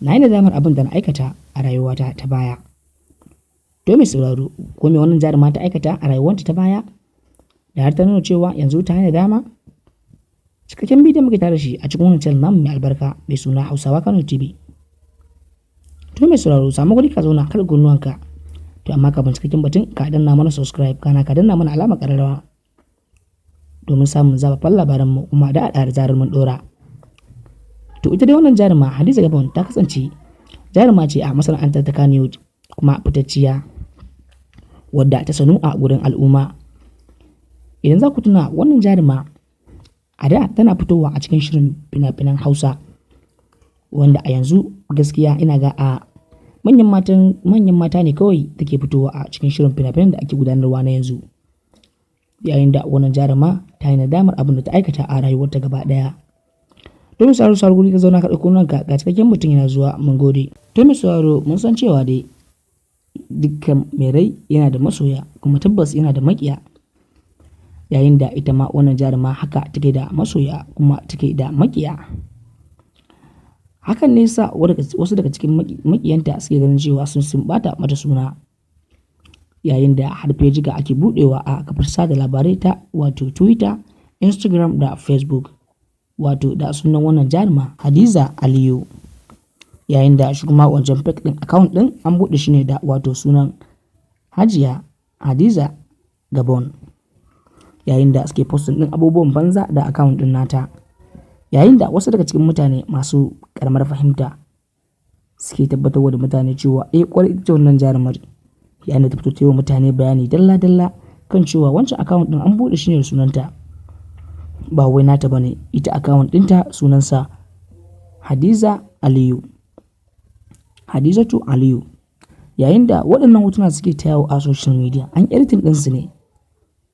Na yi nadamar abin da na aikata a rayuwata ta baya. To mai sauraro, ko me wannan jaruma ta aikata a rayuwarta ta baya da har ta nuna cewa yanzu ta yi nadama? Cikakken bidiyon muke tare shi a cikin wannan channel namu mai albarka mai suna Hausawa Kano TV. To mai sauraro, samu guri ka zauna, kar kunnuwanka. To amma kafin cikakken batun, ka danna mana subscribe, kana ka danna mana alamar ƙararrawa domin samun zafafan labaranmu kuma da a zarar mun ɗora. To ita dai wannan jaruma Hadiza Gabon ta kasance jaruma ce a masana'antar ta Kannywood, kuma fitacciya wadda ta sanu a gurin al'umma. Idan za ku tuna, wannan jaruma a da tana fitowa a cikin shirin fina-finan Hausa, wanda a yanzu gaskiya ina ga a manyan matan manyan mata ne kawai take fitowa a cikin shirin fina-finan da ake gudanarwa na yanzu. Yayin da wannan jaruma ta yi nadamar abin da ta aikata a rayuwarta gaba ɗaya. Domin sauraro, sauraro guri ka zauna, ka ɗauko nan ga cikakken mutum yana zuwa. Mun gode. To mai sauraro, mun san cewa dai dukkan mai rai yana da masoya, kuma tabbas yana da maƙiya. Yayin da ita ma wannan jaruma haka take da masoya kuma take da maƙiya. Hakan ne sa wasu daga cikin maƙiyanta suke ganin cewa sun ɓata mata suna. Yayin da har fejika ake buɗewa a kafar sada labarai ta wato Twitter, Instagram da Facebook, wato da sunan wannan jaruma Hadiza Aliyu. Yayin da shi kuma wancan fake ɗin account ɗin an buɗe shi ne da wato sunan Hajiya Hadiza Gabon. Yayin da suke posting ɗin abubuwan banza da account ɗin nata. Yayin da wasu daga cikin mutane masu ƙaramar fahimta suke tabbatarwa da mutane cewa eh, ƙwarai ita ce wannan jarumar. Yayin da ta fito ta yi wa mutane bayani dalla dalla kan cewa wancan account ɗin an buɗe shi ne da sunanta. Ba wai nata ba ne, ita account ɗinta sunansa Hadiza Aliyu. Hadizatu Aliyu. Yayin da waɗannan hotuna suke ta yawo a social media, an editing ɗinsu ne.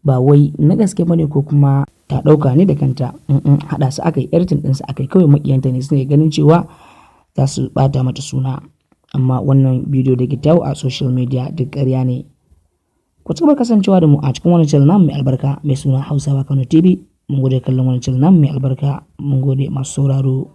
Ba wai na gaske ba ne ko kuma ta ɗauka ne da kanta. Haɗa su aka yi, editing ɗinsu aka yi, kawai maƙiyanta ne suna ganin cewa za su ɓata mata suna. Amma wannan bidiyo da ke yawo a social media duk ƙarya ne. Ku ci gaba kasancewa da mu a cikin wannan channel namu mai albarka mai suna Hausawa Kano TV. Mun gode kallon wannan channel namu mai albarka. Mun gode masu sauraro.